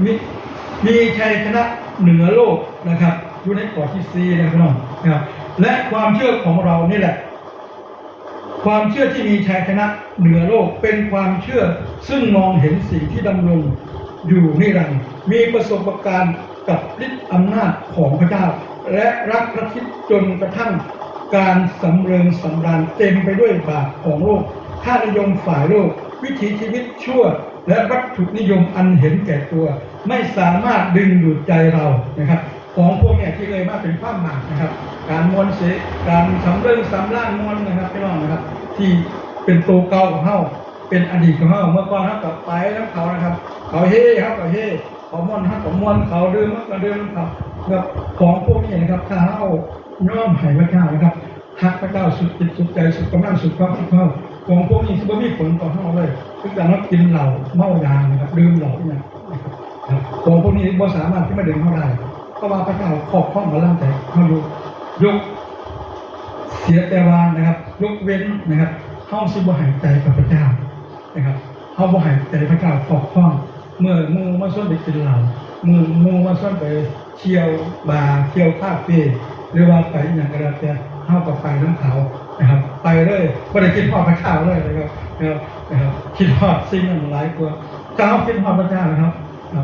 ມີ ມີໄຊຊະນະເໜືອໂລກ นะครับ ຢູ່ໃນຂໍ້ທີສີ່ นะครับ ພີ່ນ້ອງ นะครับ ແລະ ຄວາມເຊື່ອຂອງເຮົານີ້ແຫຼະ ຄວາມເຊື່ອທີ່ມີໄຊຊະນະເໜືອໂລກ ເປັນຄວາມເຊື່ອຊຶ່ງມອງເຫັນສິ່ງທີ່ດຳລົງຢູ່ນິລັນດ໌, ມີປະສົບປະການກັບລິດອຳນາດຂອງພະເຈົ້າ ແລະ ລັກພະຄຣິດຈົນກະທັ້ງການສຳເຣິງສຳລານເຕັມໄປດ້ວຍບາບຂອງໂລກ, ຄ່ານິຍົມຝ່າຍໂລກ, ວິຖີຊີວິດຊົ່ວ ແລະ ວັດຖຸນິຍົມອັນເຫັນແກ່ຕົວ ໄມ່ສາມາດດຶງດູດໃຈເຮົາ ນະຄັບ. ຂອງພວກເນີ້ຍທີ່ເອີ່ຍມາເປັນຄວາມບາບນະຄັບ ການມ່ວນເສ ການສຳເຣິງສຳລານມ່ວນນະຄັບ ພີ່ນ້ອງນະຄັບ ທີ່ເປັນໂຕເກົ່າຂອງເຮົາ ເປັນອະດີດຂອງເຮົາ ເມື່ອກ່ອນເຮົາກໍໄປນຳເຂົານະຄັບ ເຂົາເຮເຮົາກໍເຮ ເຂົາມ່ວນເຮົາກໍມ່ວນ ເຂົາດື່ມເຮົາກໍດື່ມນຳເຂົານະຄັບ. ຂອງພວກນີ້ນະຄັບ ຖ້າເຮົາຍອມໃຫ້ພະເຈົ້ານະຄັບ ຮັກພະເຈົ້າສຸດຈິດສຸດໃຈ ສຸດກຳລັງ ສຸດຄວາມຄິດເຮົາ ຂອງພວກນີ້ຊິບໍ່ມີຜົນຕໍ່ເຮົາເລີຍ ຄືການເຮົາກິນເຫຼົ້າເມົາຢານະຄັບ ດື່ມເຫຼົ້າອີ່ຫຍັງນະຄັບ ຂອງພວກນີ້ບໍ່ສາມາດທີ່ມາດຶງເຮົາໄດ້ ເພາະວ່າພະເຈົ້າຄອບຄອງກຳລັງໃຈເຮົາຢູ່. ຍົກເວັ້ນ ເສຍແຕ່ວ່ານະຄັບ ຍົກເວັ້ນນະຄັບ ເຮົາຊິບໍ່ໃຫ້ໃຈກັບພະເຈົ້ານະຄັບ ເຮົາບໍ່ໃຫ້ໃຈພະເຈົ້າຄອບຄອງ ເມື່ອໝູ່ມາຊວນໄປກິນເຫຼົ້າ ໝູ່ ໝູ່ມາຊວນໄປທ່ຽວບາ ທ່ຽວຄາເຟ ຫຼືວ່າໄປອີ່ຫຍັງກໍແລ້ວແຕ່ ເຮົາກໍໄປນຳເຂົານະຄັບ ໄປເລີຍ ບໍ່ໄດ້ຄິດຮອດພະເຈົ້າເລີຍນະຄັບ ນະຄັບ ນະຄັບ ຄິດຮອດສິ່ງນັ້ນຫຼາຍກວ່າ ຖ້າເຮົາຄິດຮອດພະເຈົ້ານະຄັບ ນະ